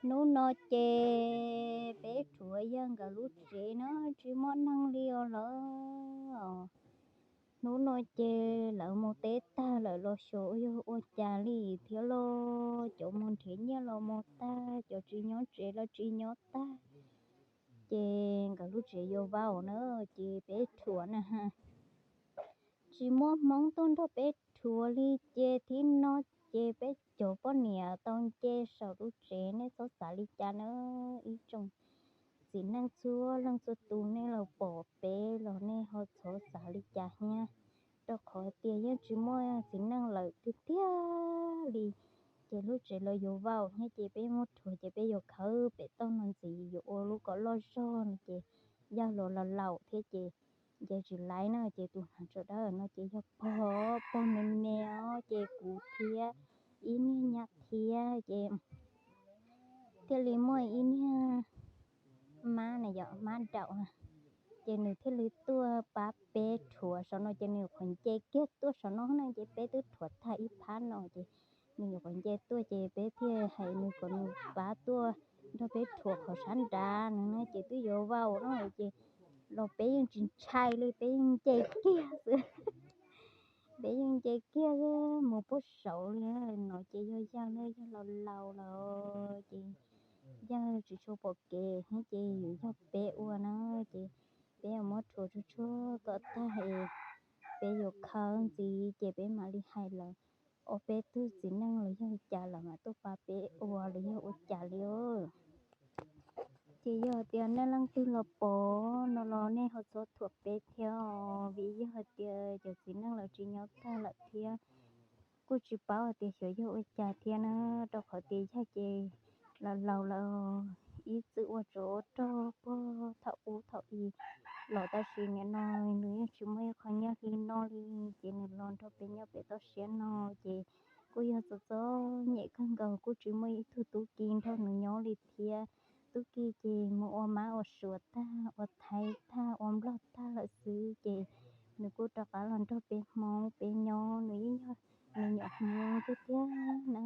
Hnub no ces peb rhuav yawg nkawd lub tsev na, tsis muaj neeg li os lawm. Hnub no ces lawv mus teb tag lawm los xyov yog ua cas li thiab los, cov mus nrhiav nyiaj los mus tag, cov tsis nyob tsev los tsis nyob tag. Ces nkawd lub tsev yuav vau na, ces peb rhuav na. Tsis muaj Hmoob tuaj nrog peb rhuav li, ces thib no ces peb cov poj niam tau nce saum lub tsev, nej txhob xav li cas na. Ib tsoom txiv neej txhua leej txhua tus, nej los pom peb los nej ho txhob xav li cas thiab, rau qhov tias yeej tsis muaj txiv neej lawm tiag tiag li. Ces lub tsev los yuav vau thiab, ces peb muab rhuav ces peb yuav khawb pem toj no ntxiv, yuav ua lub kom loj zog no ces yawg los laus laus thiab ces nce tsis laib na, ces tus hnav tsho dawb no ces yog pog, pog me me os, ces kuv thiab ib niag nyab thiab ces thiaj li muaj ib niag mab na, yog mab daum na, ces nws thiaj li tuaj pab peb rhuav saum no, ces nws nyuam qhuav nce kiag tuaj saum no na, ces peb twb rhuav tag ib phab no ces nws nyuam qhuav nce tuaj, ces peb thiaj hais nws kom nws pab tuaj nrog peb rhuav qhov sab nrad no na, ces twb yuav vau no ces los peb yeej tsis ntshai li, peb yeej nce kiag xwb. Peb yeej nce kiag mus puag saud li no, ces yog yawg na, yawg laus laus lawm ces yawg tsis tshua pom kev thiab, ces yuav yog peb ua na, ces peb yuav muab rhuav tsuag tsuag kom tag es peb yuav khawb ntxiv, ces peb mam li hais lawv ob peb tug txiv neej los yog cas lawv mam tuaj pab peb ua los yog ua cas li os. Ces yog tias nej leej twg los pom no los nej ho txhob thuam peb thiab os, vim yog hais tias cov txiv neej lawv tsis nyob tag lawm thiab, kuj tsis paub hais tias xyov yog ua cas thiab na, rau qhov tias yawg ces laus laus lawm, ib txwm ua tsov ua rog puag thaum ub thaum i los, tab sis nim no nws yeej tsis muaj ib qho nyiaj li no li, ces nws los nrog peb nyob pem toj siab no, ces kuj yog txom txom nyem kawg nkaus, kuj tsis muaj ib tug tub ki nrog nws nyob li thiab. Tub ki ces mus ua mab ua suav tag, ua thaiv tag, ua nplog tag lawm xwb, ces nws kuj rov qab los nrog peb Hmoob peb nyob, nws yeej yog me nyuam Hmoob tiag tiag na.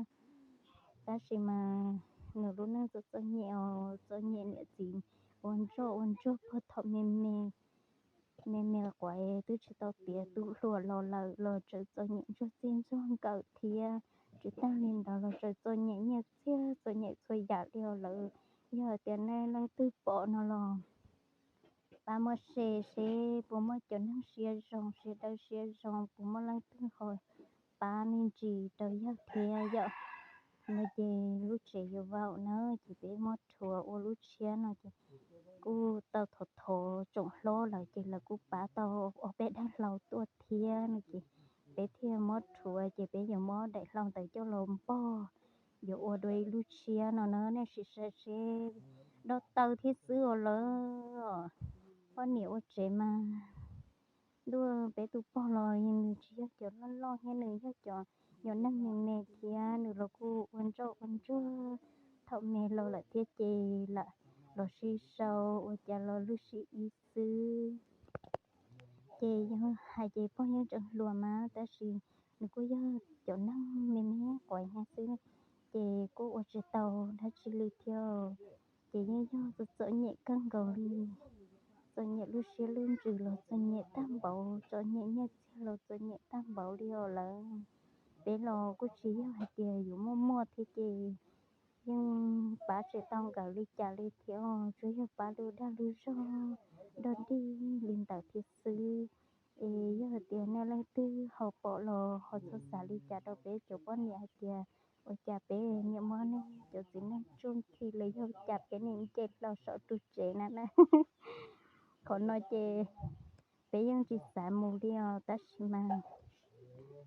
Tab sis mas nws lub neej txom txom nyem os, txom nyem niam txiv ua ntsoj ua ntsuag puag thaum me me, me me quav twb tsis tau tiav, tub hluas los lawm los tseem txom nyem ntsuag txij ntsuag nkawm thiab. Tsis tag li ntawd los tseem txom nyem nyiaj txiag, txom nyem txhua yam li os lawm. Yog hais tias nej leej twg pom no los pab muab share seb puas muaj cov neeg siab zoo, siab dawb siab zoo, puas muaj leej twg ho pab me ntsis rau yawg thiab yom. No ces lub tsev yuav vau na, ces peb muab rhuav ua lub tshiab no ces kuj tau thov thov tsoom hlob lawm, ces lawv kuj pab tau ob peb daim hlau tuaj thiab no, ces peb thiaj muab rhuav, ces peb yuav muab daim hlau ntawd coj los npog, yuav ua dua ib lub tshiab no na. Nej sim saib seb, dob taw thiab xwb os lawm. Poj niam ua tsev mas ntuj, peb tus pog los nws tsis yog cov loj loj thiab, nws yog cov nyuam neeg me me thiab, nws los kuj ua ntsoj ua ntsuag thaum me los lawm thiab, ces lam los sib sau ua cas los lwj sib ib xwb. Ces yog hais ces pog yeej tseem hluas mas, tab sis nws kuj yog cov neeg me me quav nyiaj xwb, ces kuj ua tsis tau dab tsi li thiab. Ces yeej yog txom txom nyem kawg nkaus li, txom nyem lub siab lub ntsws los txom nyem tag npaum, txom nyem nyiaj txiag los txom nyem tag npaum li os lawm. Peb los kuj tsis yog hais tias yuav muaj muaj thiab, ces yeej pab tsis tau nkawd li cas li thiab, tsuas yog pab lub dag lub zog dog dig li ntawd thiab xwb. Es yog hais tias nej leej twg ho pom los ho txhob xav li cas rau peb cov poj niam hais tias ua cas peb niam muab nej cov txiv neej tsuj nthi los yog cas peb niam nce hlo saum ru tsev na na. Qhov no ces peb yeej tsis xav mus li os, tab sis mas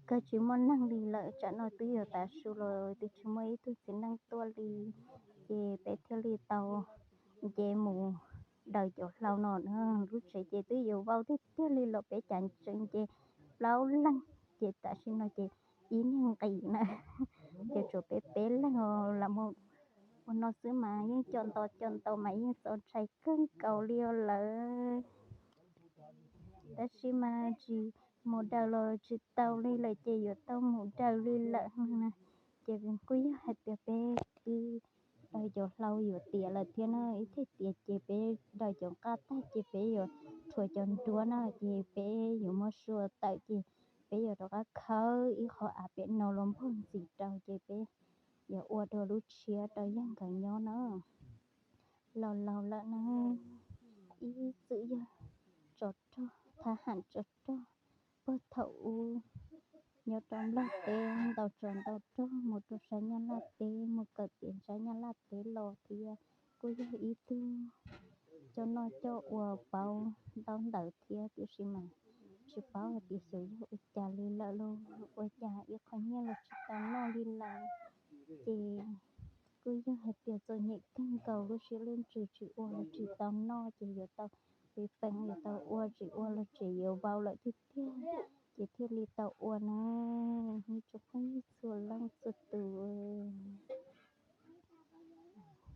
kawg tsis muaj neeg li lawm, tsam no twb yuav tav su los twb tsis muaj ib tug txiv neej tuaj li, ces peb thiaj li tau nce mus daws cov hlau no na. Lub tsev ces twb yuav vau tiag tiag li los peb cas tseem nce plaub leeg, ces tam sim no ces ib niag nqis na, ces tshuav peb peb leeg os, lam mus ua no xwb mas yeej co nto co nto mas yeej txaus ntshai kawg nkaus li os lawm. Tab sis mas tsis mus daws los tsis tau li lawm, ces yuav tau mus daws li lawm na. Ces kuj yog hais tias peb twb cov hlau yuav tiav lawm thiab na, ib thij tiav ces peb daws cov nqaj tag ces peb yuav rhuav cov nruab na, ces peb yuav muab sua tawm ces peb yuav rov qab khawb ib qho av pem no los npog ntxiv rau ces peb yuav ua dua lub tshiab rau yawg nkawd nyob na. Laus laus lawm na, ib txwm yog tsov rog, thab ham tsov rog, puag thaum ub nyob rau Nplog teb ntau tsov ntau rog mus rau sab Nyab Laj teb, mus kawm tiav sab Nyab Laj teb los thiab, kuj yog ib tug coj noj coj ua paub ntau ntawd thiab, tiam sis mas tsis paub hais tias xyov yog ua cas li lawm los ua cas ib qho nyiaj los tsis tau noj li lawm. Ces kuj yog hais tias txom nyem kawg nkaus, lub siab lub ntsws tsis ua los tsis tau noj, ces yuav tau peb peev yuav tau ua, tsis ua los tsev yuav vau lawm tiag tiag, ces thiaj li tau ua na. Ib tsoom phooj ywg txhua leej txhua tus,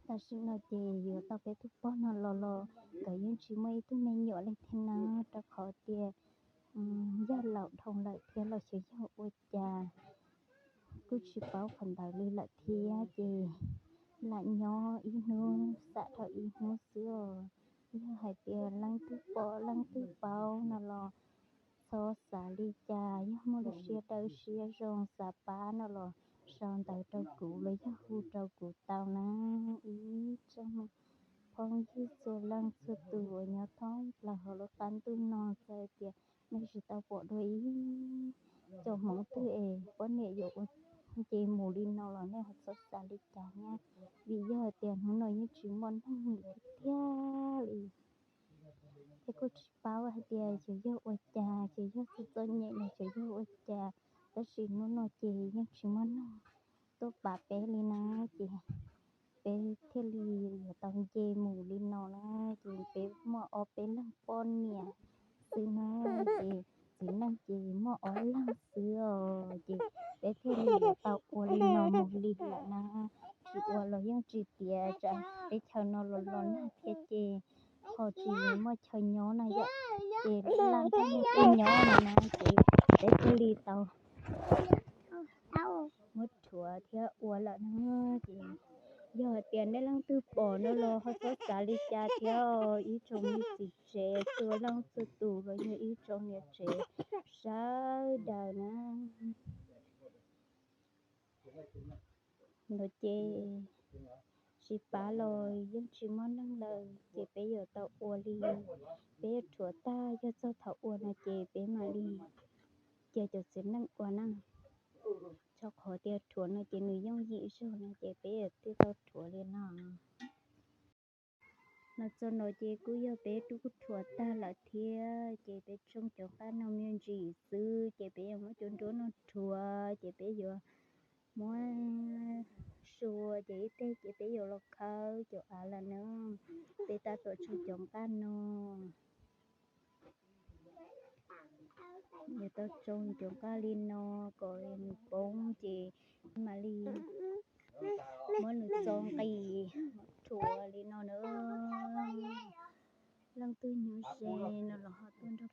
tam sim no ces yuav tau peb tug pog no los los nkawd yeej tsis muaj ib tug me nyuam li thiab na, rau qhov tias yog laus dhau lawm thiab los xyov yog ua cas, kuj tsis paub qhov ntawd li lawm thiab, ces lam nyob ib hnub xam dhau ib hnub xwb os. Yog hais tias leej twg pom leej twg paub no los txhob xav li cas, yog muaj lub siab dawb siab zoo xav pab no los sau ntawv rau kuv los yog hu rau kuv tau na. Ib tsoom phooj ywg txhua leej txhua tus uas nyob thoob plaws hauv lub qab ntuj no, txawm tias nej tsis tau pom dua ib co hmoov twg es poj niam yuav ua nce mus li no los nej ho txhob xav li cas thiab, vim yog hais tias hnub no yeej tsis muaj neeg tiag tiag li. Ces kuj tsis paub hais tias xyov yog ua cas, xyov yog txom txom nyem los xyov yog ua cas, tab sis hnub no ces yeej tsis muaj neeg tuaj pab peb li na, ces peb thiaj li yuav tau nce mus li no na. Ces peb muaj ob peb leeg poj niam xwb na, ces txiv neej ces muaj ob leeg xwb os, ces peb thiaj li yuav tau ua li no mus li lawm na. Tsis ua los yeej tsis tiav, tsam teb chaws no los los nag thiab ces ho tsis muaj chaw nyob na yom, ces laj nrog nej tuaj nyob no na, ces peb thiaj li tau muab rhuav thiab ua lawm na. Ces yog hais tias nej leej twg pom no los ho txhob xav li cas thiab, ib tsoom niam txiv tsev txhua leej txhua tus los yog ib tsoom niam tsev sawv daws na. No ces tsis pab los yeej tsis muaj neeg lawm, ces peb yuav tau ua li, peb yuav rhuav tag, yog txog thaum ua no ces peb mam li cia cov txiv neej ua na. Rau qhov tias rhuav no ces nws yooj yim zog no ces peb yuav tau rhuav li no. No txog no ces kuj yog peb twb rhuav tag lawm thiab, ces peb tsoo cov nqaj no me ntsis xwb, ces peb yuav muab cov nruab no rhuav, ces peb yuav muab sua, ces ib teg ces peb yuav los khawb cov av lawm na. Peb tab tom tsoo cov nqaj no, yuav tau tsoo cov nqaj li no kom nws poob, ces mam li muab nws txo nqis rhuav li no na. Leej twg nyob ze no los ho tuaj nrog